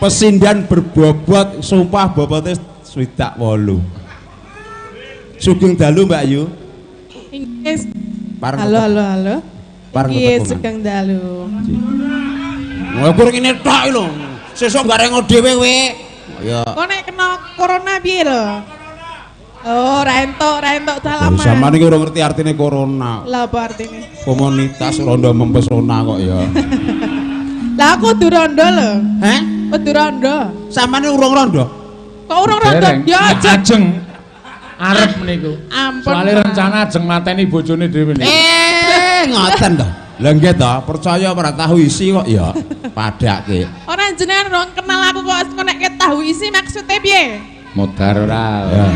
Pesindan berbobot, sumpah bobotnya 68. Sugeng dalu Mbak Yu. Inggih. Halo halo halo. Nggih, sugeng dalu. Ngukur ngene tok lho. Sesuk garengo dhewe kowe. Ya. Kok nek kena corona piye lho? Oh, ora entuk salaman. Sampeyan iki ora ngerti artine corona. Lah apa artine? Komunitas rondo mempesona kok ya. Lah aku kudu rondo lho. Heh? Kudu rondo. Sampeyan urung rondo? Kok urung rondo? Ya ajeng arep niku. Soale rencana ajeng mateni bojone dhewe niku. Ngoten to. Lah nggih to, percaya ora tahu isi kok ya. Padake. Ora jenengan rong kenal aku kok nek tahu isi maksudnya piye? Modar ora. Ya.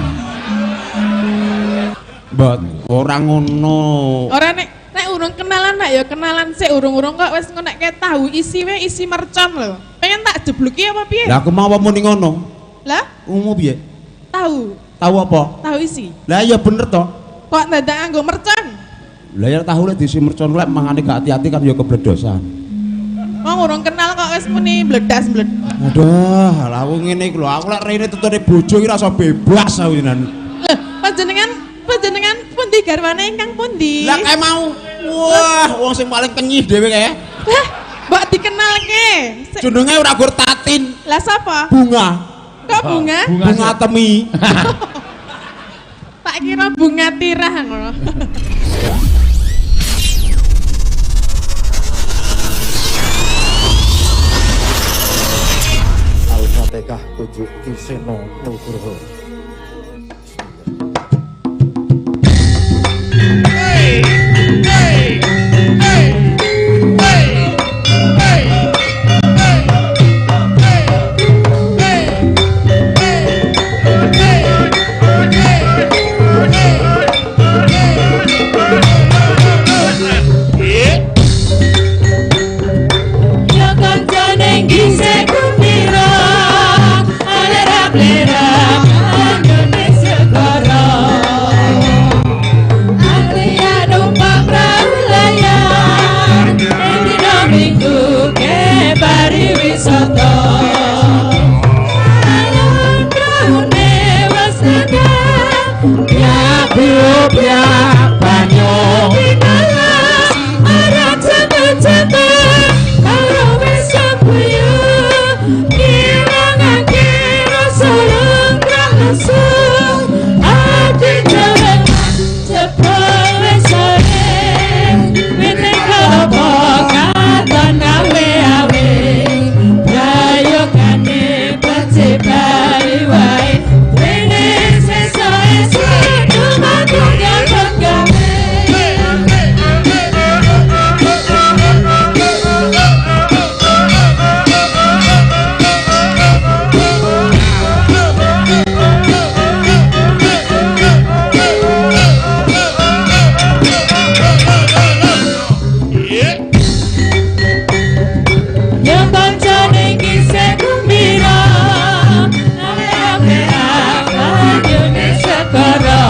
Mbot, ora ngono. Ora nek urung kenalan nak ya kenalan sik, urung-urung kok wis nek tahu isi we isi mercon lho. Pengen tak jebluki apa piye? Lah aku mau apa muni ngono? Lah, umum piye? Tahu. Tahu apa? Tahu isi. Lah ya bener to. Kok dadak nganggo mercon? Lah ya tahu lek diisi mercon lek mangane gak hati-hati kan ya kebledosan. Wong urung kenal kok wis muni bledas-bledos. Aduh, lah aku ngene iki lho, aku lek rene tutune bojo iki rasa bebas aku jenengan. Lho, panjenengan pundi garwane ingkang pundi? Lah kae mau. Wah, wong sing paling kenyih dhewe kae. Lah, mbok dikenalke. Jenenge ora gur Tatin. Lah sapa? Bunga. Kok bunga? Bunga temi. Tak kira bunga tirah ngono. Al-Fatihah tujuh Ki Seno Nugroho. Hey, hey, hey, hey, hey, hey, hey, hey, hey, hey, Yo kancane ngisih gembira, alerap-lerap anyone segara. Antrian numpak prau layar, ing dina Minggu ke pariwisata. Alon praune wis tekan, biak-biak banyu pinalas, ora cepet-cepet karo wis guyu, ngilangake rasa lungkrah lesu. Ati dhewe jebul wis sore, wite kelapa katon awe-awe, brayogane becik bali wae, dene sesuk esuk lumaku nyambut gawe. Yo kancane kisah gembira, aleap-leap banyune segara.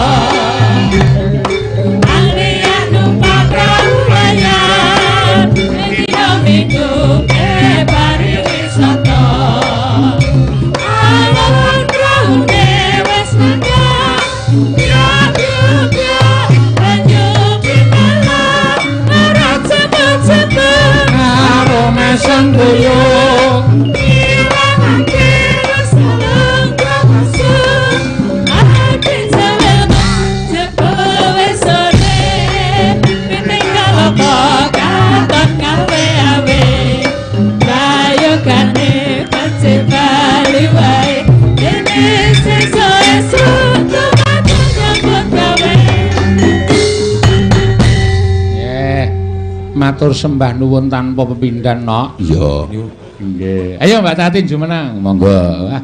Antrian numpak prau layar, ing dina Minggu ke pariwisata. Alon praune wis mangkat, biak-biak banyu pinalas, ora cepet-cepet karo mesem guyung. ngilangake rasa lungkrah lesu. Ati dhewe jebul wis sore, piting kelapa katon ngawe-awe, brayogane becik bali wae, dene sesuk esuk lumaku nyambut gawe. Matur sembah nuwun tanpa pepindhan, Nok. Iya. Nggih. Ayo Mbak Tatin jumeneng, monggo. Wah.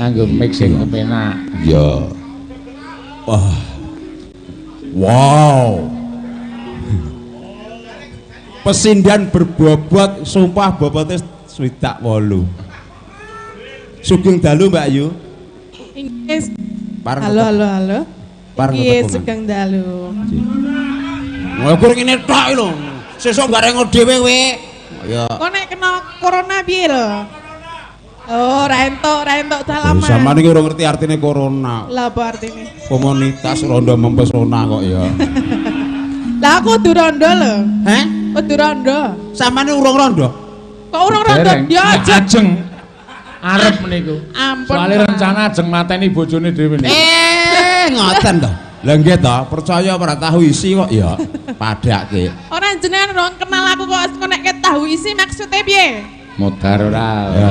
Nganggo mic sing kepenak. Iya. Wah. Wow. Pesindan berbobot, sumpah bobotnya 68. Sugeng dalu Mbak Yu. Inggih. Halo halo halo. Nggih, sugeng dalu. Ngukur ngene tok lho. Sesuk garengo dhewe kowe. Ya. Kok nek kena corona piye lho? Oh, ra entuk salaman. Sampeyan iki ora ngerti artine corona. Lah apa artine? Komunitas rondo mempesona kok ya. Lah aku kudu rondo lho. Heh? Kudu rondo. Sampeyan urung rondo? Kok urung rondo? Ya ajeng. Arep niku. Ampun. Soale rencana ajeng mateni bojone dhewe niku. Ngoten to. Lah nggih to, percaya ora tahu isi kok ya. Padake. Ora jenengan urung kenal aku kok nek tahu isi maksude piye? Modar ora. Ya.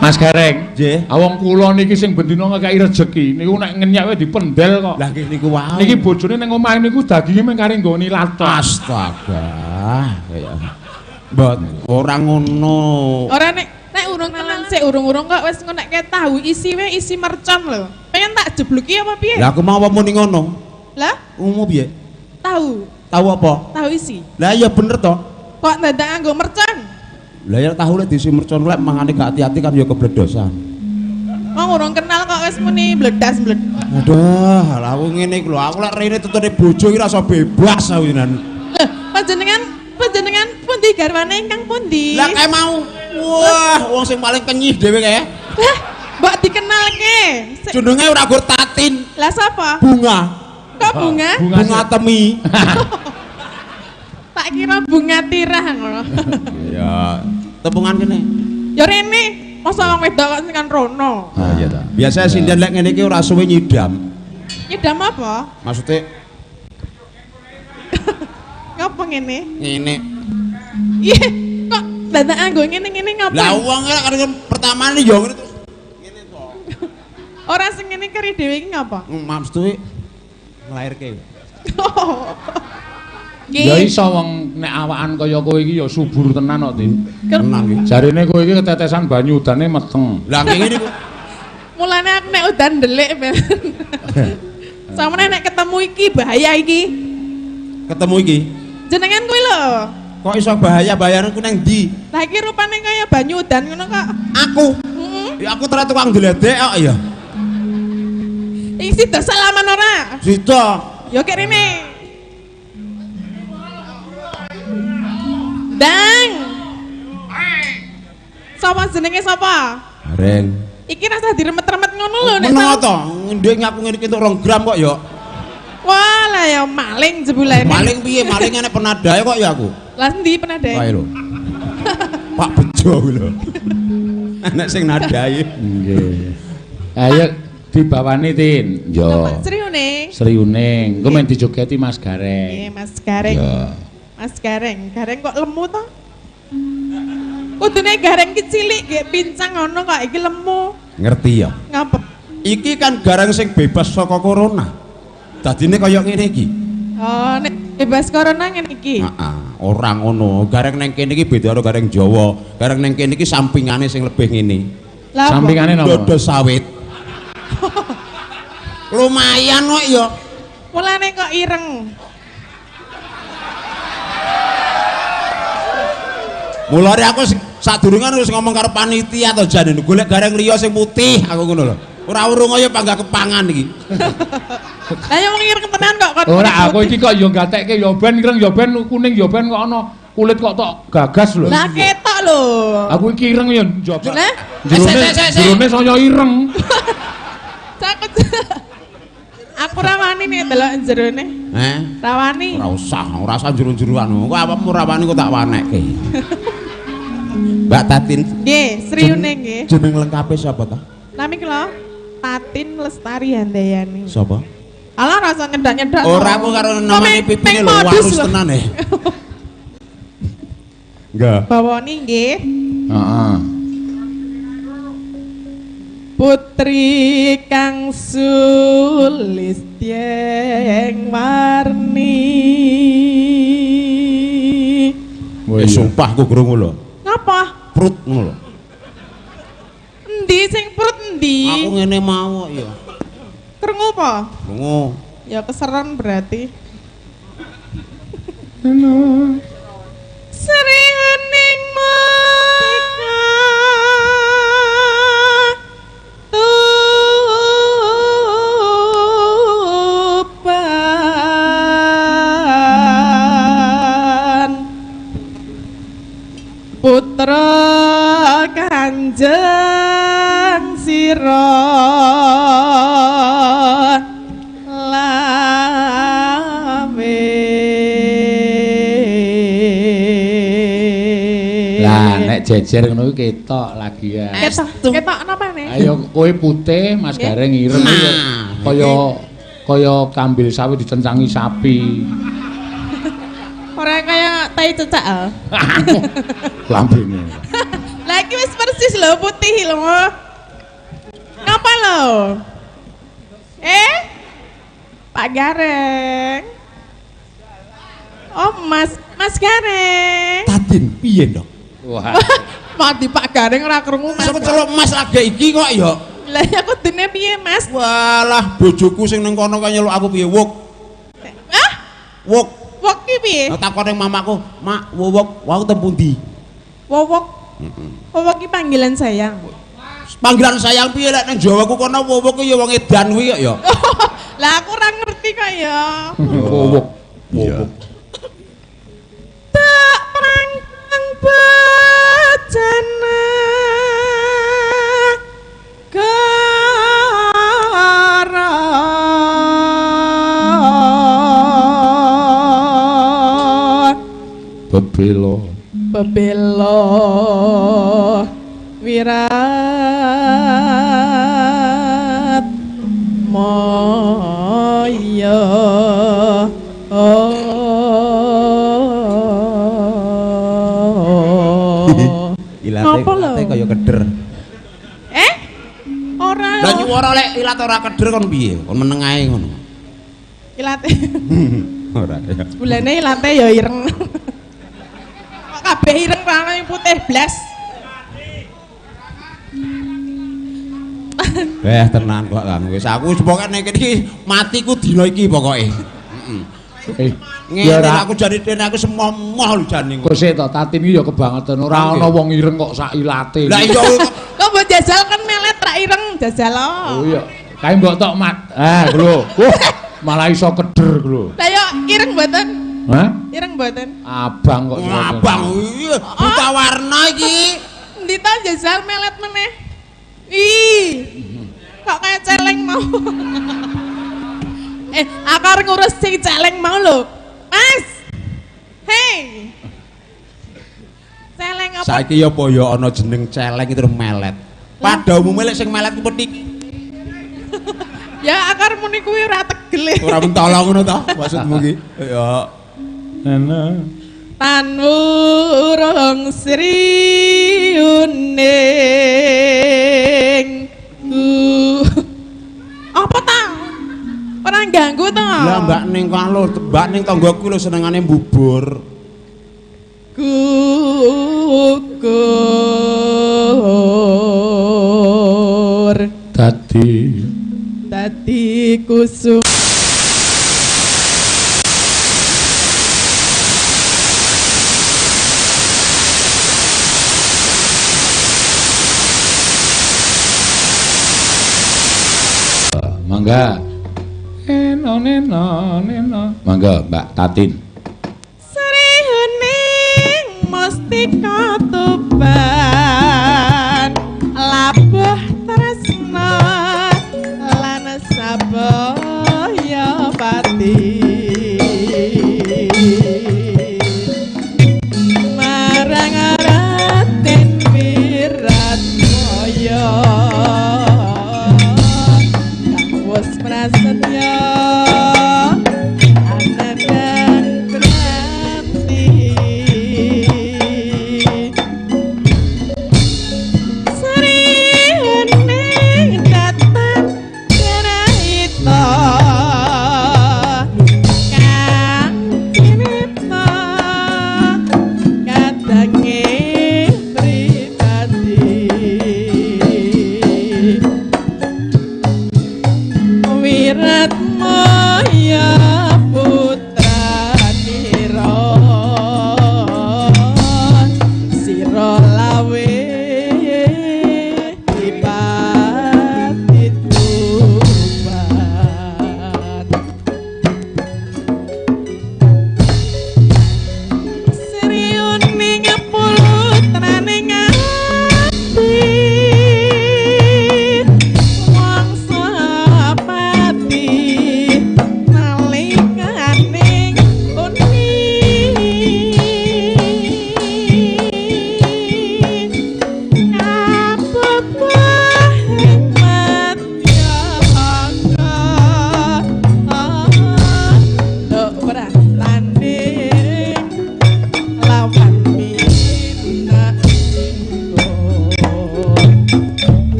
Mas Gareng, nggih. Wong kula niki sing bendina ngekeki rejeki niku nek ngenyek wae dipendel kok. Lah nggih niku wae. Niki bojone ning omahe niku daginge mung kari nggoni lathok. Astaga. Ya. Mbot ora ngono. Ora nek urung kenalan sik urung-urung kok wis ngonekke tahu isi wae isi mercon lho. Pengen tak jebluki apa piye? Lah aku mau apa muni ngono? Lah, umum piye? Tahu. Tahu apa? Tahu isi. Lah iya bener to. Kok dadak nganggo mercon? Lah ya tahu lek diisi mercon lek mangane gak hati-hati kan ya kebledosan. Wong urung kenal kok wis muni bledas-bled. Aduh, lah aku ngene iki lho, aku lek rene tutune bojo iki rasa bebas aku jenengan. Lho, panjenengan pundi garwane ingkang pundi? Lah kae mau. Wah, wong sing paling kenyih dhewe kae. Lah, mbok dikenalke. Jenenge ora gur Tatin. Lah sapa? Bunga. Kok bunga? Bunga temi. Tak kira bunga tirah ngono. Ya, tepungan kene. Ya rene, masa wong wedok kok sing kan rono. Ah iya ta. Biasa sinden lek ngene iki ora suwe nyidam. Nyidam apa? Maksude ngopo ngene? Ngene. Iya, kok dadak nganggo ngene-ngene ngopo? Lah wong lek kan pertamane ya ngene terus ngene to. Ora sing ngene keri dhewe iki ngopo? Maksude nglairke. Ya iso wong nek awakan kaya kowe iki ya subur tenan kok, Tin. Tenan iki. Jarine kowe iki ketetesan banyu udane meteng. Lah ngene niku. Mulane aku nek udan ndelik ben. Samene nek ketemu iki bahaya iki. Ketemu iki? Jenengan kuwi lho. Kok iso bahaya bayaranku nang ndi? Lah iki rupane kaya banyu udan ngono kok. Aku. Heeh. Ya aku terus tukang ndledek kok ya. Iki sida salaman ora? Sida. Ya kek rene. Dang. Sapa jenenge sapa? Gareng. Iki rasa diremet-remet ngono lho nek. Meneng to? Ndek ngaku ngene iki entuk 2 gram kok ya. Wah, lah ya maling jebulane. Maling piye? Maling ana penadae kok ya aku. Lah endi penadae? Kae lho. Pak Bejo kuwi lho. Enek sing nadai. Nggih. Ayo dibawani, Tin. Yo. Sri Uning. Sri Uning. Engko men dijogeti Mas Gareng. Nggih, Mas Gareng. Yo. Mas Gareng, Gareng kok lemu to? Kudune Gareng ki cilik gek pincang ngono kok iki lemu. Ngerti ya? Ngapa? Iki kan Gareng sing bebas saka corona. Dadine kaya ngene iki. Oh, nek bebas corona ngene iki. Heeh, ora ngono. Gareng nang kene iki beda karo Gareng Jawa. Gareng nang kene iki sampingane sing lebih ngene. Lah sampingane napa? Dodo sawit. Lumayan kok ya. Mulane kok ireng. Mulane aku sadurungan wis ngomong karo panitia to jane golek gareng liya sing putih aku ngono lho. Ora urung kaya panggah kepangan iki. Lah ya wong ireng tenan kok kon. Ora aku iki kok ya gatekke ya ben ireng ya ben kuning ya ben kok ana kulit kok tok gagas lho. Lah ketok lho. Aku iki ireng ya njaba. Lah jerone saya ireng. Aku rawani nek delok jerone. Heh. Rawani. Ora usah, ora usah jero-jeroan. Kok awakmu rawani kok tak wanekke. Mbak Tatin. Nggih, Sri Uning nggih. Jeneng lengkape sapa ta? Nami kula Tatin Lestari Handayani. Sapa? Alah rasa nyedak-nyedak. Ora aku karo namane pipine lho halus tenan e. Enggak. Bawoni nggih. Heeh. Putri kang sulistyeng warni. Sumpah aku krungu lho. Ngapa? Prut ngono lho. Endi sing prut endi? Aku ngene mau ya. Krungu apa? Krungu. Ya keseran berarti. Sri Uning Meka Tuban. Putra Kanjeng sira lame. Lah nek jejer ngono kuwi ketok lagi ya. Ketok napa ne? Ayo kowe putih, Mas Gareng ireng kaya kaya kambil sawi dicencangi sapi. Ora kaya tai cecak ah. Lambene. Lah iki wis persis lho putih lho. Ngapa lho? Pak Gareng. Oh, Mas Gareng. Tatin piye ndok? Wah. Mati Pak Gareng ora krungu Mas. Sapa celuk Mas lagi iki kok ya? Lah ya kudune piye Mas? Walah bojoku sing nang kono kaya nyeluk aku piye wuk. Hah? Wuk. Wuk ki piye? Lah takon ning mamaku, "Mak, wowok, wau teng pundi?" Wowok. Heeh. Wowok ki panggilan sayang. Panggilan sayang piye lek nang Jawa ku kono wowok ki ya wong edan kuwi kok ya. Lah aku ora ngerti kok ya. Wowok. Wowok. Tak prangkang bejana gara bebelo bebelo wirat moyo. Ilate kaya keder. Ora. Lah nyuwara lek ilat ora keder kon piye? Kon meneng ae ngono. Ilate. Ora ya. Bulane ilate ya ireng. Kok kabeh ireng ra ono yang putih blas. Tenan kok lan wis aku wis pokoke nek iki matiku dina iki pokoke. Heeh. Ngene aku jane dene aku semoh-moh lho jane. Kok sik to Tatin iki ya kebangetan ora ana wong ireng kok sak ilate. Lah iya kok mbok jajal kan melet ra ireng jajal. Oh iya. Kae mbok tok mat. Ah lho. Wah, malah iso keder lho. Lah yo ireng mboten? Hah? Ireng mboten? Abang kok. Abang iya buta warna iki. Endi ta jajal melet meneh. Ih. Kok kayak celeng mau. Aku arep ngurus sing celeng mau lho. Mas. Hei. Celeng apa? Saiki ya apa ya ana jeneng celeng itu melet. Pada umumnya lek sing melet ku petik. Ya aku arep muni kuwi ora tegel. Ora mentolo ngono ta maksudmu ki? Ya. Nana. Tan wurung sri uning. Apa ta? Ora ganggu to? Lah Mbak Ning kan lho, Mbak Ning tanggaku lho senengane mbubur. Gugur. Dadi kusum. Mangga. Neno neno neno. Mangga Mbak Tatin. Sri Huning Mustika Tuban labuh tresna lan sabaya pati marang Raden Wiratmaya kang wis prasetya anandang pranti.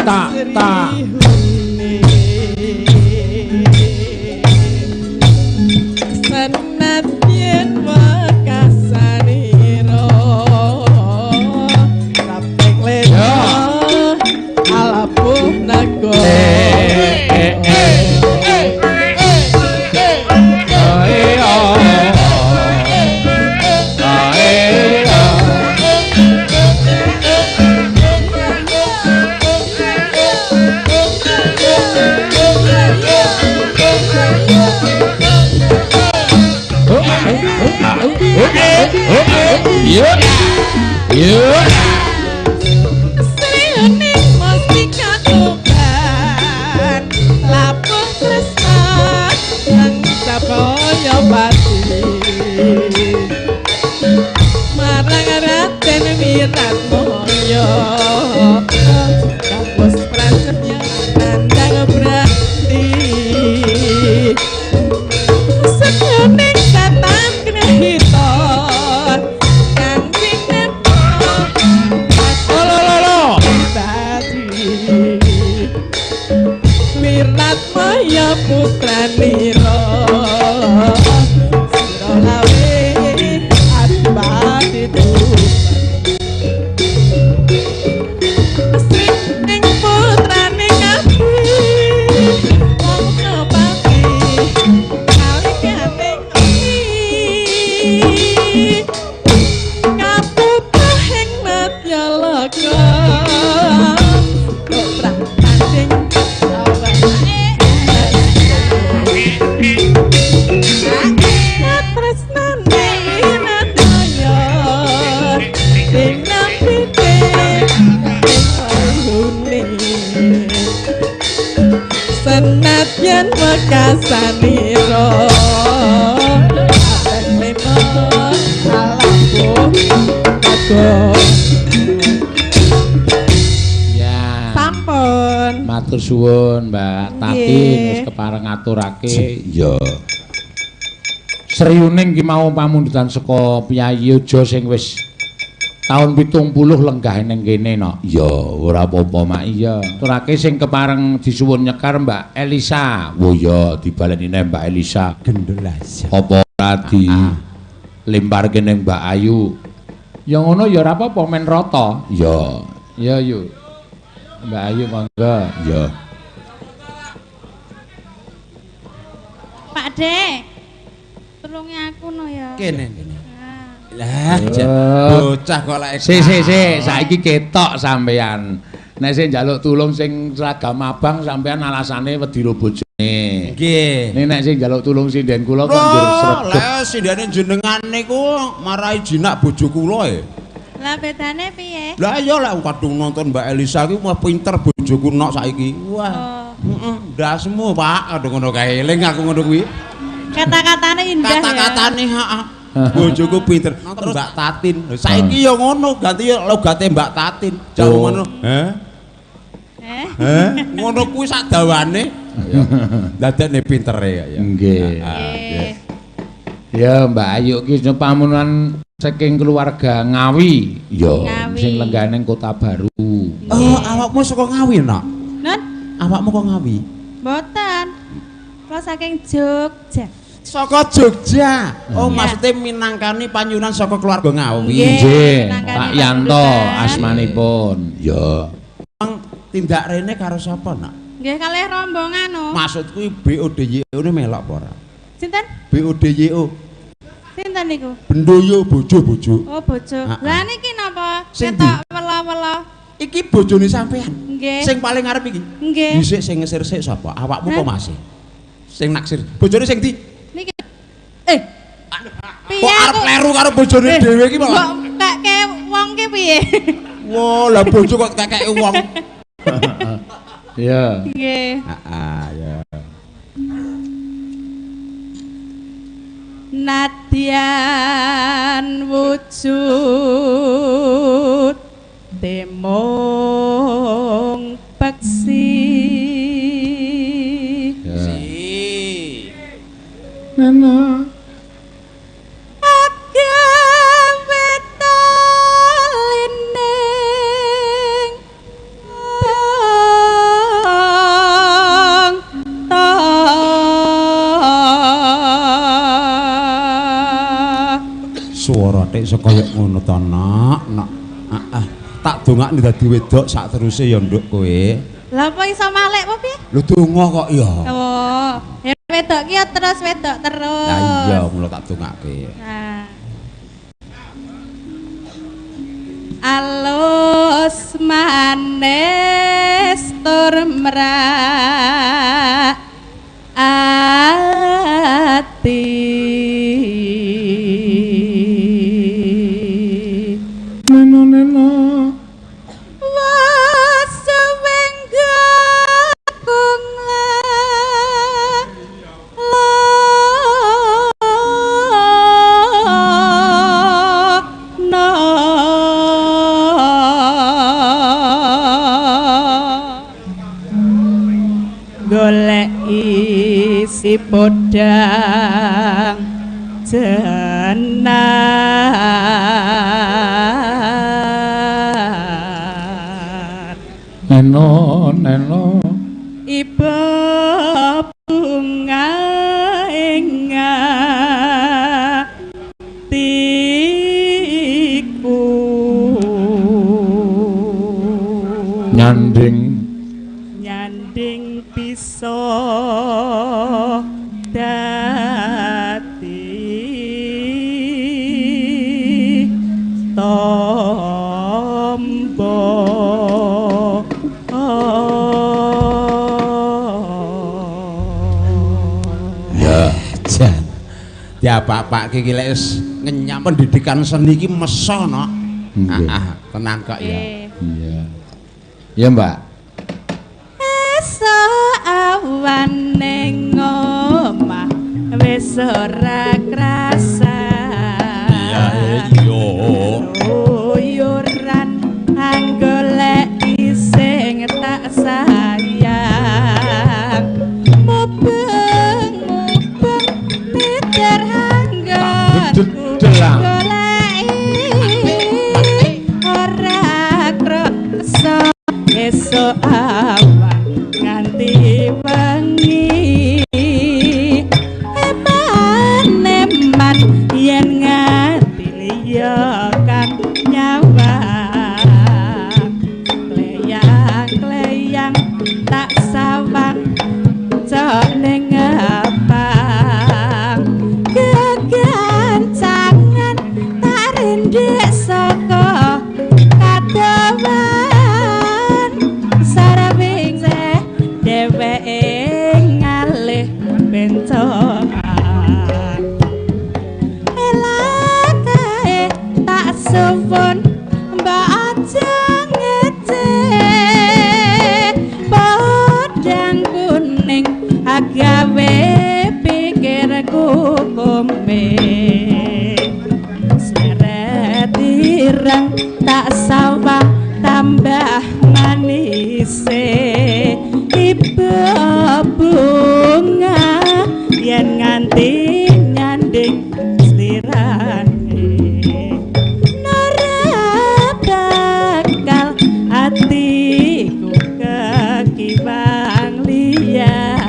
tak tak. Senadyan wekasanira raping lena alapuh naga. Sriyuning mustika tuban lapuh tresna nang sakaya pati marang Raden Wiratmaya kampus prasetya nandang brati sriyuning tatan grahita kang sinetha Wiratmaya putranira sira lawe adipati Sri ing putrane kabeh wong kepati kalikane ati kaputuh ing madyaloka putra tanding tresnane Wiratmaya sing nampite ing senadyan wekasanira lena alapuh naga. Ya. Sampun. Matur suwun Mbak Tatin wis kepareng ngaturake. Iya. Sriyuning ki mau pamundutan saka Piyayi Yojo sing wis taun 70 lenggah ning kene no. Iya, ora apa-apa mak. Iya, aturake sing kepareng disuwun nyekar Mbak Elisa. Oh iya, dibaleni neh Mbak Elisa. Gendelas. Apa ora dilemparke ning Mbak Ayu? Ya ngono ya ora apa-apa men rata. Iya. Ya yu. Mbak Ayu monggo. Iya. Pak De. Tulungi aku no ya. Kene. Lah, bocah kok lek. Sik sik sik, saiki ketok sampean. Nek sing njaluk tulung sing seragam abang sampean alasane wedi ro bojone. Nggih. Ning nek sing njaluk tulung sinden kula kok njur sregep. Lah sindene jenengan niku marai jinak bojo kula e. Lah bedane piye? Lah iya lek kadung nonton Mbak Elisa ki wah pinter bojoku nok saiki. Wah. Heeh, ndasmu Pak, kadung ngono kae eling aku ngono kuwi. Kata-katane indah ya. Kata-katane heeh. Bojoku pinter. Nonton Mbak Tatin. Saiki ya ngono, ganti logate Mbak Tatin. Jauh ngono. Heh? Heh? Ngono kuwi sak dawane. Dadekne pintere ya. Nggih. Ya Mbak Ayu ki pamunan saking keluarga Ngawi. Ya, sing lenggah ning Kota Baru. Oh, awakmu saka Ngawi, Nak? Nun? Awakmu kok Ngawi? Mboten. Kula saking Jogja. Saka Jogja. Oh, maksudnya minangkani panyunan saka keluarga Ngawi. Nggih, Pak Yanto asmanipun. Ya. Mang tindak rene karo sapa, Nak? Nggih, kalih rombongan no. Maksudku BODYO ne melok apa ora? Sinten? BODYO. Sinten niku? Bendoyo bojo-bojo. Oh, bojo. Lah niki napa? Ketok wela-wela. Iki bojone sampean. Nggih. Sing paling ngarep iki. Nggih. Dhisik sing ngesir sik sapa? Awakmu apa Mas? Sing naksir. Bojone sing ndi? Niki. Piye Kok arep kleru karo bojone dhewe iki malah. Kok keke wong ki piye? Wah, lah bojo kok kekeke wong. Iya. Nggih. Heeh, ya. Nadyan wujud temong peksi. Si. Nana. Agawetalining iso kaya ngono to, Nok? Nok. Heeh. Tak dongakne dadi wedok sak teruse ya, Nduk, kowe. Lah apa iso malik apa piye? Lho donga kok ya. Oh, ya wedok ki ya terus wedok terus. Lah iya mula tak dongake. Nah. Alus manis tur merak ati. Neno neno. Golek isi podang jenar. Neno neno. Ibu bunga ing atiku. Nyanding nyanding bisa dadi tombo. Ya jan. Ya bapak iki lek wis ngenyam pendidikan seni iki meso, Nok. Heeh, tenang kok ya. Iya. Ya, Mbak. Esuk awan ning omah wis ora krasa. Iya iya. Uyuran anggolek sing tak sayang. Mubeng mubeng piter anggonku goleki ora krasa. Esuk awan nganti wengi eman-eman yen nganti liya kang nyawang. Kleyang-kleyang tak sawang cok ning ngepang. Kegancangan tak rindhik saka kadowan. Dheweke ngalih bencokan. Elakae tak suwun mbok aja ngece. Podang kuning agawe pikirku kome. Seret ireng tak sawang tambah manise. Ibu bunga yen nganti nyanding slirane. Ora bakal atiku kekiwang liya.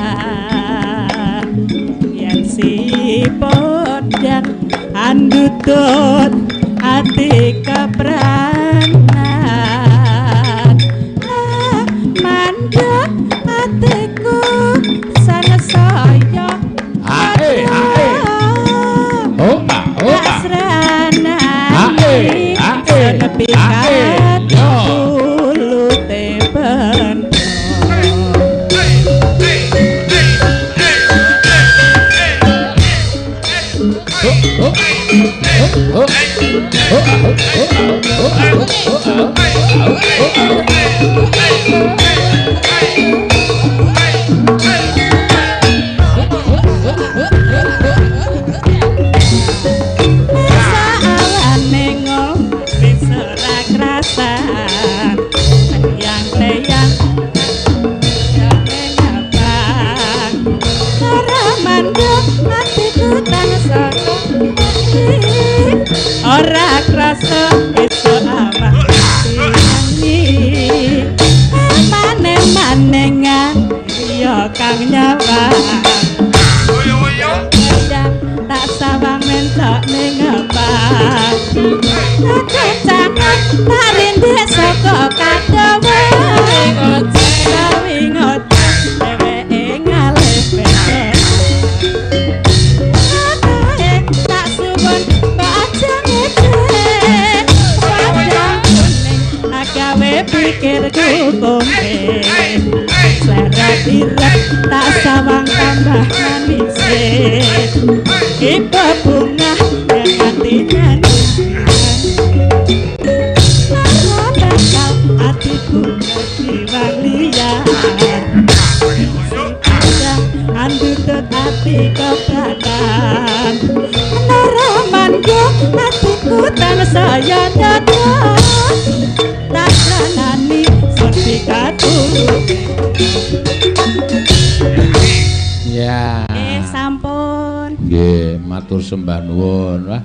Yen si podang andutut ati kepranan. Mandek atiku sanesaya. Ae ae. Oh ah oh ah. Ae ae ae. Yo. Tulute bendo. Oh oh oh oh oh oh oh. Sawane ngombe wis ora krasan. Leyang-leyang ngapang. Ora mandek atiku tansah ora krasa esuk awak wengi. Goncangan tak rindek saka kadowe gawe ngoceh dheweke ngalih beda. Tak suwun mbok aja ngecek padang kuning agawe pikirku kompe selera ireng tak sawang tambah manise ibu bunga yang hatinya lara bakal atiku jiwang liar andutut ati kebratan lara manggo atiku tansaya nyata tak lanani sertifikatku. Ya. Sampun. Nggih, matur sembah nuwun. Wah,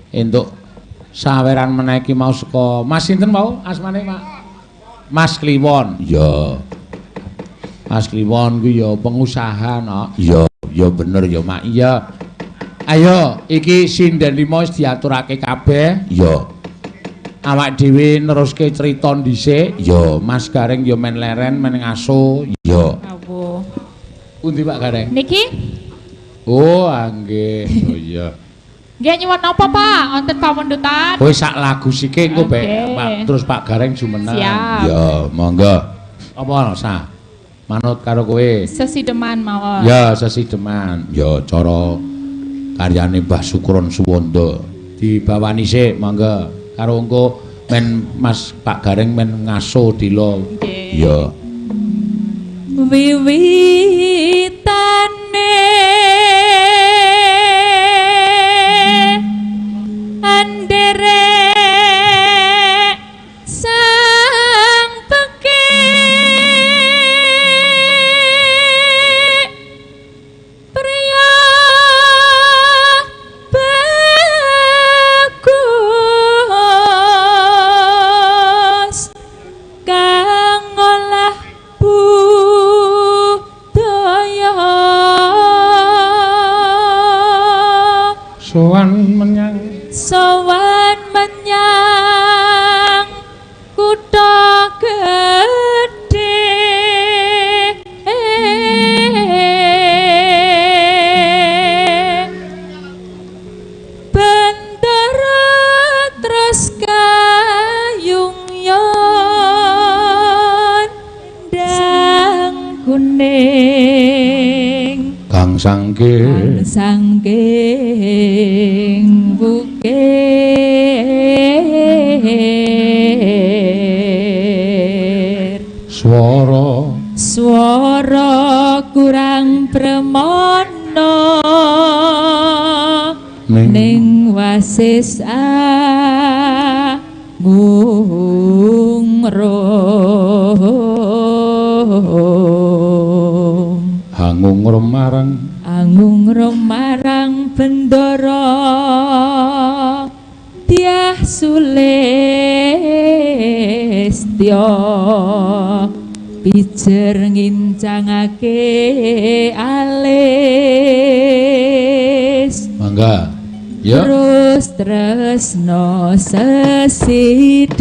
entuk saweran meneh iki mau saka Mas sinten mau asmane, Pak? Mas Kliwon. Iya. Mas Kliwon kuwi ya pengusaha, no. Iya, ya bener ya, Mak. Iya. Ayo, iki sinden 5 wis diaturake kabeh. Iya. Awak dhewe neruske crita dhisik. Iya, Mas Gareng ya men leren, men ngaso. Iya. Awo. Pundi Pak Gareng? Niki? Oh, nggih. Oh iya. Nggih nyuwun napa, Pak? Wonten pamundhutan. Kowe sak lagu sike engko Pak, terus Pak Gareng jumeneng. Ya, monggo. Apa sa? Manut karo kowe. Sesideman mawon. Ya, sesideman. Ya, cara karyane Mbah Sukron Suwanda. Dibawani sik, monggo. Karo engko men Mas Pak Gareng men ngaso dilo. Ya. Wiwitane anderek sang pekik priya bagus kang ngolah budaya sowan menyang kutha gedhe bendara terus kayung yon ndang kuning kang sangking bukir swara kurang premana ning wasis agung rum hangung marang bendara Dyah Sulistya pijer ngincangake alis. Mangga. Ya. Terus tresno sesideman.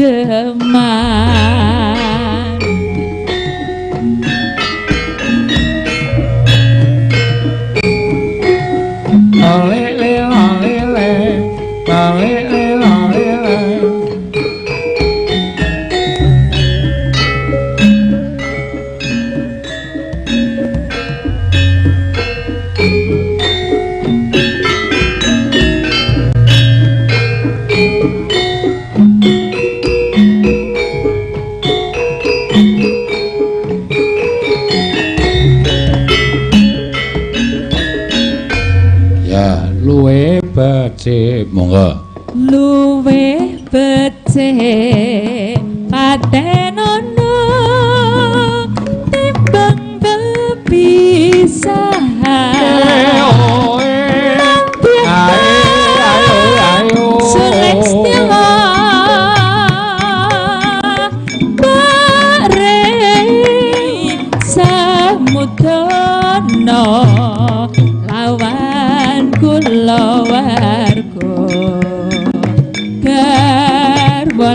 Ole le ole le ole le ole le. Luwe becik monggo. Luwe becik patenono timbang bepisahan. Ayo Sulistya bare samudana lawan kula warga garwa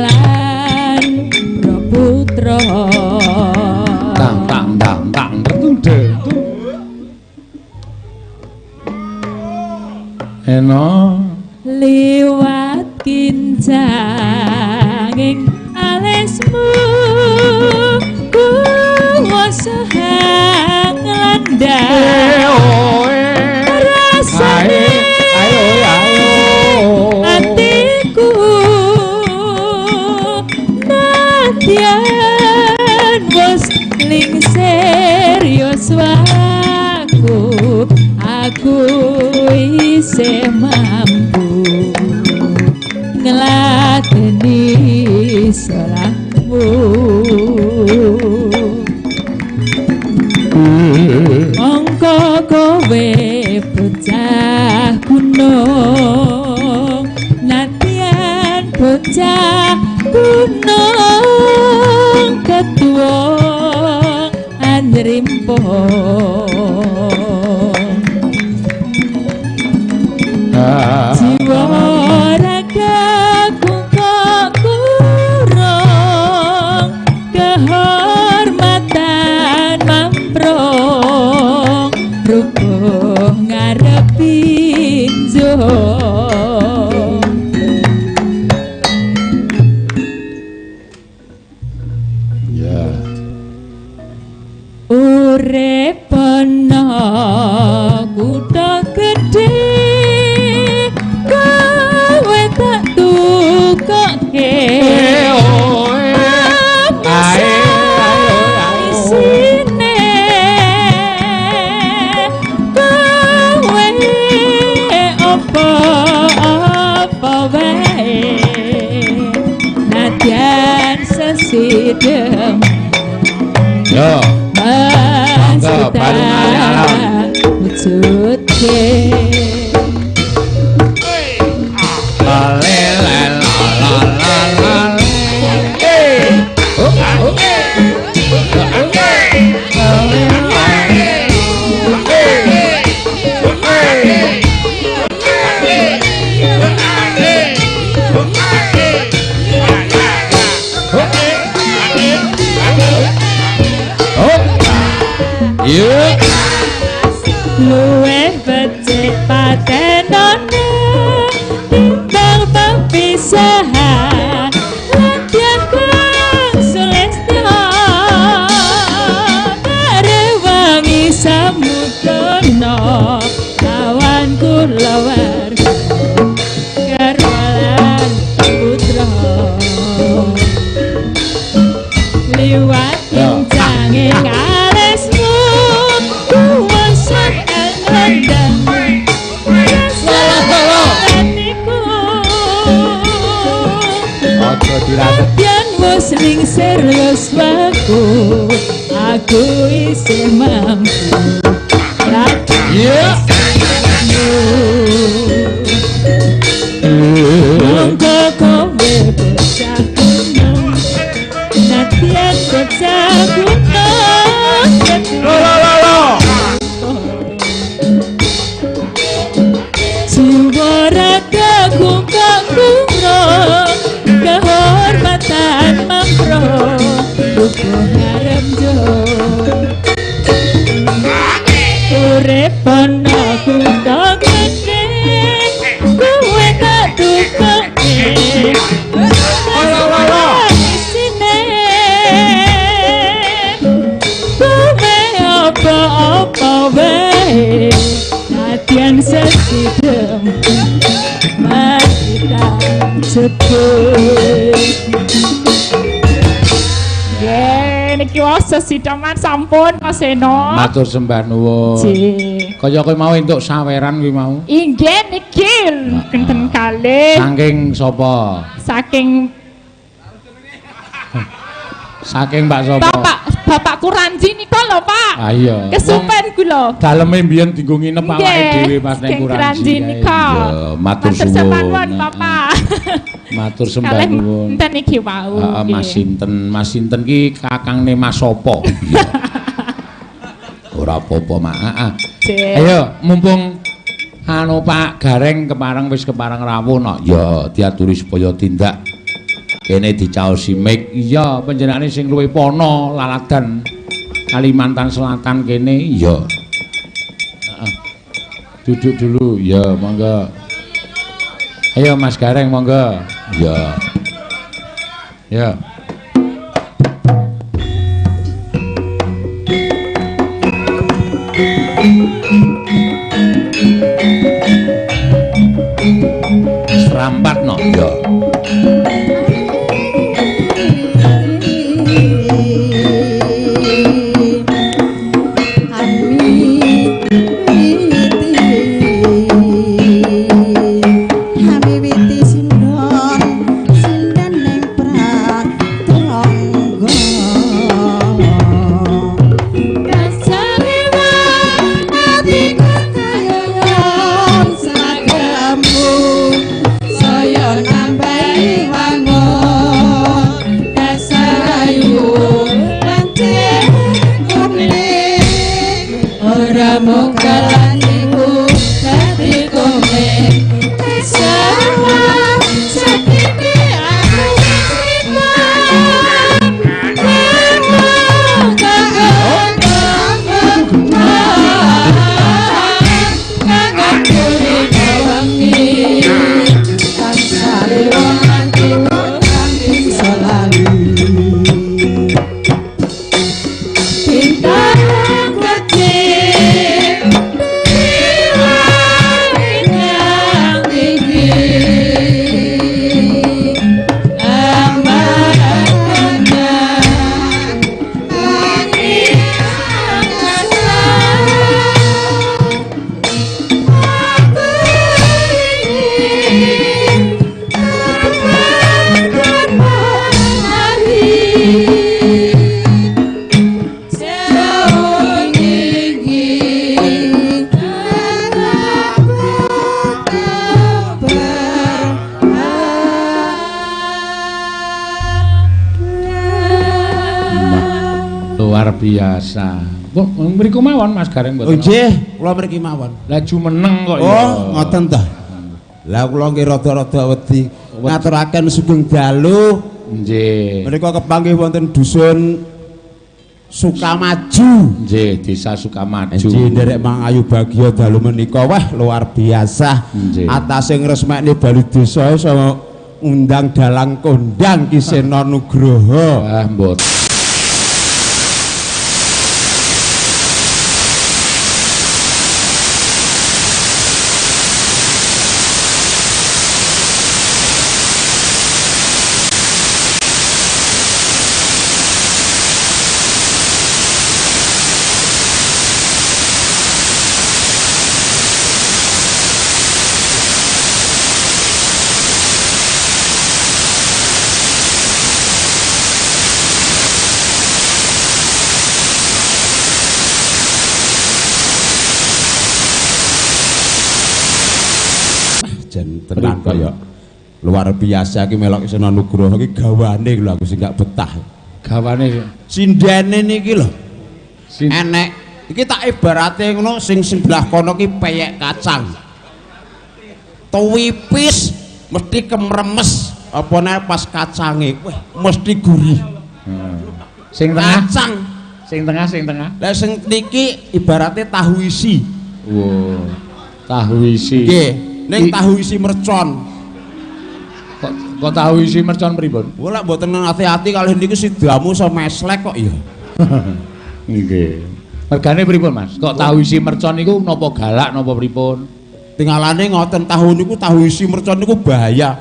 isih mampu ngladeni salahmu. Mongko kowe bocah gunung, nadyan bocah gunung ketua anrimpo. Jiwa raga kok kurang kehormatan mamprong rubuh ngarepi njong. Ya. Urip ana kutha gedhe kowe tak tukoke isine kowe apa-apa wae nadyan sesidhem. Yo. Monggo bareng alon. Wujudke. La la la la la la. Oh oh. Iya. Luwih becik patenone timbang pepisahan ladyan kang sulestya rewangi samudana lawan kulawarga garwa lan putra liwat pincange alismu kuwasa kang landang atiku. Aja diratet. Yen wis lingsir yuswaku aku isih mampu. Iya. Monggo kowe bocah gunung nadyan bocah gunung. Lo lo lo lo. Jiwa ragaku kok kurang kehormatan mamprong rubuh ngarep yo. Urip ana kutha gedhe kowe tak tukoke isine kowe apa-apa wae nadyan sesidhem mari tak jebul. Nggih, niki wau sesideman sampun Mas Seno. Matur sembah nuwun. Nggih. Kaya kowe mau entuk saweran kuwi mau. Inggih niki genten kalih. Saking sapa? Saking Saking Mbak sapa? Bapak Bapakku Ranji nika lho, Pak. Ah iya. Kesupen kula. Daleme mbiyen dienggo nginep awake dhewe pas ning Kuranji nika. Iya, matur suwun. Bapak. Matur sembah nuwun. Enten iki wau. Heeh, Mas sinten? Mas sinten ki kakangne Mas sapa? Iya. Ora apa-apa, Mak. Heeh. Ayo, mumpung anu Pak Gareng kepareng wis kepareng rawuh no. Ya, diaturi supaya tindak kene dicaosi mik. Iya, panjenengane sing luwih pono laladan Kalimantan Selatan kene. Iya. Heeh. Duduk dulu. Ya, monggo. Ayo Mas Gareng monggo. Ya. Ya. Serampat no. Ya. Ami Luar biasa. Mriku mawon Mas Gareng mboten. Oh nggih, kula mriki mawon. Lah jumeneng kok ya. Oh, ngoten ta. Lah kula nggih rada-rada wedi ngaturaken sugeng dalu. Nggih. Menika kepanggih wonten dusun Sukamaju. Nggih, Desa Sukamaju. Nggih, nderek Mangayu Bagya dalu menika wah luar biasa. Atase ngresmekne bali desa iso undang dalang kondang Ki Seno Nugroho. Wah, mboten. Tenan kaya luar biasa iki melok Seno Nugroho iki gawane lho aku sing gak betah. Gawane sindene niki lho. Enek iki tak ibarate ngono sing sebelah kono ki peyek kacang. Tuwipis mesti kemremes apa nek pas kacange wah mesti gurih. Sing tengah kacang, sing tengah sing tengah. Lah sing niki ibarate tahu isi. Wow. Tahu isi. Nggih. Ning tahu isi mercon. Kok tahu isi mercon pripun? Wah lek mboten ati-ati kalih niku sidamu iso meslek kok ya. Nggih. Mergane pripun, Mas? Kok tahu isi mercon niku napa galak napa pripun? Tingalane ngoten tahu niku tahu isi mercon niku bahaya.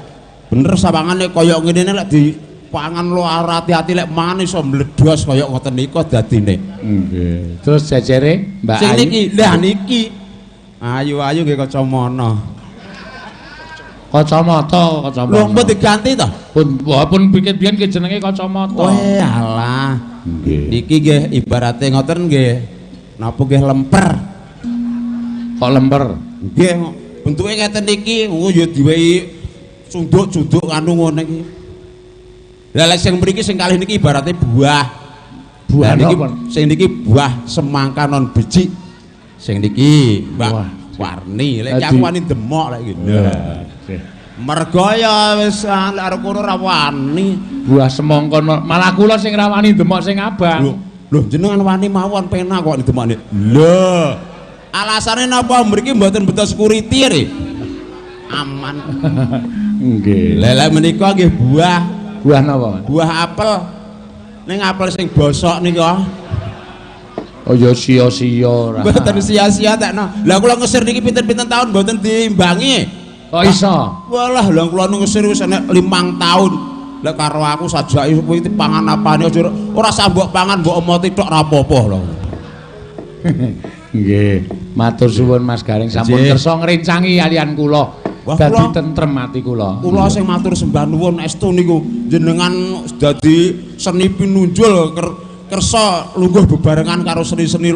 Bener sawangane kaya ngene lek dipangan lo ati-ati lek mangan iso mledos kaya ngoten niku dadine. Nggih. Terus jejere Mbak Ayu. Sing niki, lah niki. Ayu-ayu nggih kacamana. Kacamata, kacamata. Lho, mbok diganti to? Pun pun pikir biyen ki jenenge kacamata. Weh, alah. Nggih. Niki nggih ibarate ngoten nggih. Napa nggih lemper. Kok lemper? Nggih, bentuke ngeten niki, oh ya diwehi cunduk-cunduk anu ngene iki. Lah lek sing mriki sing kalih niki ibarate buah. Buah niki sing niki buah semangka non biji. Sing niki Mbak Warni, lek aku wani demok lek iki. Mergo ya wis lek arep kono ora wani. Buah semangka malah kula sing ra wani demok sing abang. Lho jenengan wani mawon penak kok demokne. Lho. Alasane napa mriki mboten beto security re? Aman. Nggih. Lha lek menika nggih buah. Buah napa? Buah apel. Ning apel sing bosok nika. Oh ya sia-sia ora. Mboten sia-sia tekno. Lah kula ngesir niki pinten-pinten tahun mboten diimbangi. Kok iso? Walah, lha kula ngesir wis enek 5 tahun. Lek karo aku sajake kuwi pangan apane aja ora sah mbok pangan mbok omoti tok ora apa-apa lho. Nggih, matur suwun Mas Gareng sampun kersa ngrencangi kalian kula. Dadi tentrem ati kula. Kula sing matur sembah nuwun estu niku jenengan dadi seni pinunjul kersa lungguh bebarengan karo seni-seni